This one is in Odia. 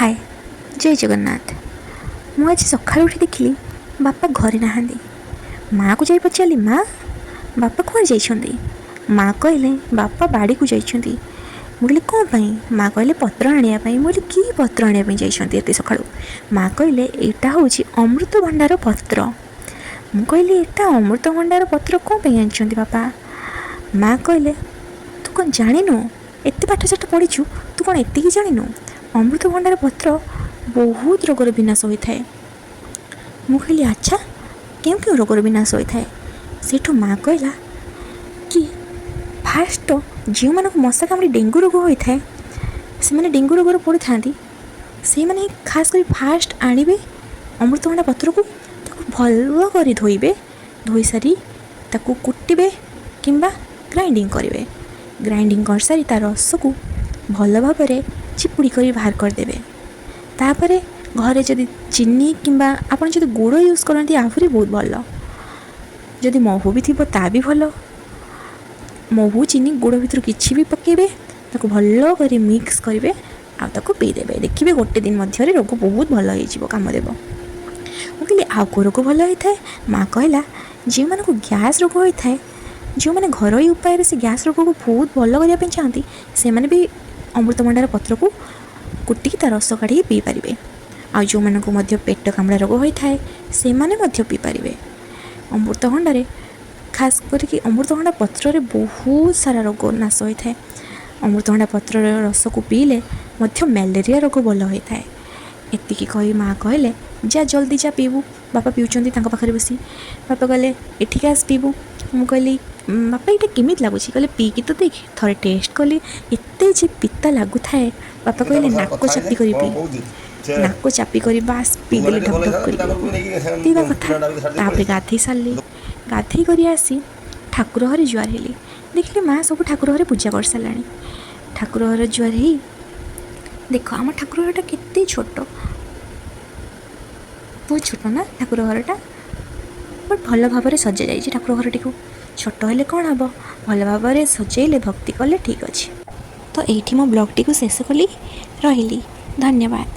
ହାଏ, ଜୟ ଜଗନ୍ନାଥ। ମୁଁ ଆଜି ସକାଳୁ ଉଠି ଦେଖିଲି ବାପା ଘରେ ନାହାନ୍ତି। ମାଆକୁ ଯାଇ ପଚାରିଲି, ମା, ବାପା କୁଆଡ଼େ ଯାଇଛନ୍ତି? ମା କହିଲେ, ବାପା ବାଡ଼ିକୁ ଯାଇଛନ୍ତି। ମୁଁ କହିଲି, କ'ଣ ପାଇଁ? ମା କହିଲେ, ପତ୍ର ଆଣିବା ପାଇଁ। ମୁଁ କହିଲି, କି ପତ୍ର ଆଣିବା ପାଇଁ ଯାଇଛନ୍ତି ଏତେ ସକାଳୁ? ମା କହିଲେ, ଏଇଟା ହେଉଛି ଅମୃତଭଣ୍ଡାର ପତ୍ର। ମୁଁ କହିଲି, ଏଇଟା ଅମୃତଭଣ୍ଡାର ପତ୍ର କ'ଣ ପାଇଁ ଆଣିଛନ୍ତି ବାପା? ମା କହିଲେ, ତୁ କ'ଣ ଜାଣିନୁ? ଏତେ ପାଠ ସାଠ ପଢ଼ିଛୁ, ତୁ କ'ଣ ଏତିକି ଜାଣିନୁ? ଅମୃତଭଣ୍ଡାର ପତ୍ର ବହୁତ ରୋଗର ବିନାଶ ହୋଇଥାଏ। ମୁଁ କହିଲି, ଆଚ୍ଛା, କେଉଁ କେଉଁ ରୋଗର ବିନାଶ ହୋଇଥାଏ? ସେଇଠୁ ମା କହିଲା କି ଫାଷ୍ଟ ଯେଉଁମାନଙ୍କୁ ମଶା କାମୁଡ଼ି ଡେଙ୍ଗୁ ରୋଗ ହୋଇଥାଏ, ସେମାନେ ଡେଙ୍ଗୁ ରୋଗରେ ପଡ଼ିଥାନ୍ତି, ସେଇମାନେ ହିଁ ଖାସ୍ କରି ଫାଷ୍ଟ ଆଣିବେ ଅମୃତଭଣ୍ଡା ପତ୍ରକୁ, ତାକୁ ଭଲ କରି ଧୋଇବେ। ଧୋଇ ସାରି ତାକୁ କୁଟିବେ କିମ୍ବା ଗ୍ରାଇଣ୍ଡିଙ୍ଗ କରିବେ। ଗ୍ରାଇଣ୍ଡିଙ୍ଗ କରିସାରି ତା ରସକୁ ଭଲ ଭାବରେ ଚିପୁଡ଼ି କରି ବାହାର କରିଦେବେ। ତାପରେ ଘରେ ଯଦି ଚିନି କିମ୍ବା ଆପଣ ଯଦି ଗୁଡ଼ ୟୁଜ୍ କରନ୍ତି, ଆହୁରି ବହୁତ ଭଲ। ଯଦି ମହୁ ବି ଥିବ, ତା ବି ଭଲ। ମହୁ, ଚିନି, ଗୁଡ଼ ଭିତରୁ କିଛି ବି ପକାଇବେ, ତାକୁ ଭଲ କରି ମିକ୍ସ କରିବେ ଆଉ ତାକୁ ପିଇଦେବେ। ଦେଖିବେ, ଗୋଟେ ଦିନ ମଧ୍ୟରେ ରୋଗ ବହୁତ ଭଲ ହେଇଯିବ, କାମ ଦେବ। ମୁଁ କହିଲି, ଆଉ କେଉଁ ରୋଗ ଭଲ ହେଇଥାଏ? ମା କହିଲା, ଯେଉଁମାନଙ୍କୁ ଗ୍ୟାସ୍ ରୋଗ ହୋଇଥାଏ, ଯେଉଁମାନେ ଘରୋଇ ଉପାୟରେ ସେ ଗ୍ୟାସ୍ ରୋଗକୁ ବହୁତ ଭଲ କରିବା ପାଇଁ ଚାହାନ୍ତି, ସେମାନେ ବି ଅମୃତଭଣ୍ଡାର ପତ୍ରକୁ କୁଟିକି ତା ରସ କାଢ଼ିକି ପିଇପାରିବେ। ଆଉ ଯେଉଁମାନଙ୍କୁ ମଧ୍ୟ ପେଟ କାମୁଡ଼ା ରୋଗ ହୋଇଥାଏ, ସେମାନେ ମଧ୍ୟ ପିଇପାରିବେ। ଅମୃତଭଣ୍ଡାରେ, ଖାସ୍ କରିକି ଅମୃତଭଣ୍ଡା ପତ୍ରରେ ବହୁତ ସାରା ରୋଗ ନାଶ ହୋଇଥାଏ। ଅମୃତଭଣ୍ଡା ପତ୍ରର ରସକୁ ପିଇଲେ ମଧ୍ୟ ମ୍ୟାଲେରିଆ ରୋଗ ଭଲ ହୋଇଥାଏ। ଏତିକି କହି ମା କହିଲେ, ଯା, ଜଲ୍ଦି ଯା, ପିଇବୁ। ବାପା ପିଉଛନ୍ତି ତାଙ୍କ ପାଖରେ ବସି। ବାପା କହିଲେ, ଏଠିକି ଆସ, ପିଇବୁ। ମୁଁ କହିଲି, ବାପା, ଏଇଟା କେମିତି ଲାଗୁଛି? କହିଲେ, ପିଇକି ତ ଦେଖ। ଥରେ ଟେଷ୍ଟ କଲି, ଏତେ ଯେ ପିତା ଲାଗୁଥାଏ। ବାପା କହିଲେ, ନାକ ଚାପି କରି ପିଇ। ନାକ ଚାପି କରି ବାସ୍ ପିଇଦେଲି ଢକ୍ ଢକ୍ କରି। ପିଇବା କଥା। ତାପରେ ଗାଧେଇ ସାରିଲି। ଗାଧେଇ କରି ଆସି ଠାକୁର ଘରେ ଜୁହାର ହେଲି। ଦେଖିଲି ମା ସବୁ ଠାକୁର ଘରେ ପୂଜା କରିସାରିଲାଣି। ଠାକୁର ଘରେ ଜୁହାର ହେଇ, ଦେଖ, ଆମ ଠାକୁର ଘରଟା କେତେ ଛୋଟ। ବହୁତ ଛୋଟ ନା ଠାକୁର ଘରଟା? ବଟ୍ ଭଲ ଭାବରେ ସଜା ଯାଇଛି ଠାକୁର ଘରଟିକୁ। ଛୋଟ ହେଲେ କ'ଣ ହେବ, ଭଲ ଭାବରେ ସଜେଇଲେ, ଭକ୍ତି କଲେ ଠିକ୍ ଅଛି। ତ ଏଇଠି ମୋ ବ୍ଲଗ୍ଟିକୁ ଶେଷ କଲି, ରହିଲି, ଧନ୍ୟବାଦ।